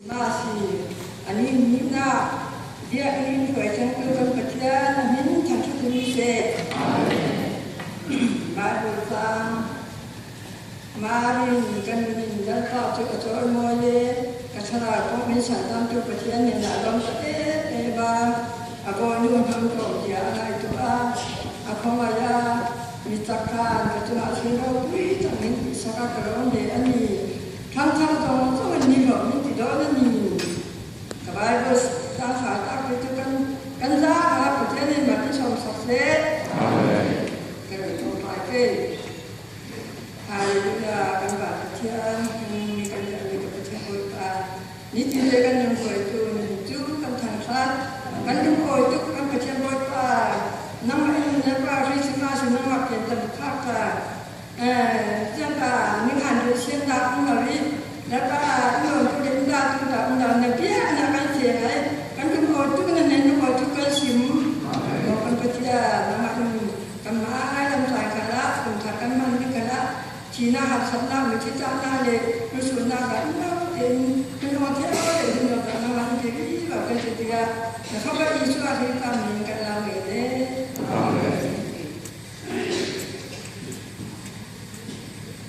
Masi, a ni hnihnak biakinn hruai cangtu kan Pathian a min thangṭhat in seh. Bible caang Mari nih kan min Lalpa cu a cawimawi i ka thlarau pawh min sandamtu Pathian nih a lawm ta em a, a bawinu hnam ko tiah a ngaihtuah. A khawngaih a, mi cak khan ka cungah thil ropui tak min tihsak a ka lawm ve a ni. Thangthar zong zong in ni hlawh min ti dawn a ni. Ka Bible tlangfai tak te cu kan kan za kha Pathian in mat in sawm sak seh. Amen. Ka rak tlawmpai te. Hallelujah kan va Pathian kan mi kan mi ka Pathian Bawipa ni ti le kan lungkawi tu cu kan thangthat kan lungkawi tuk kan Pathian Bawipa nangmah in le pa ri sima si nangmah pian tam khak ka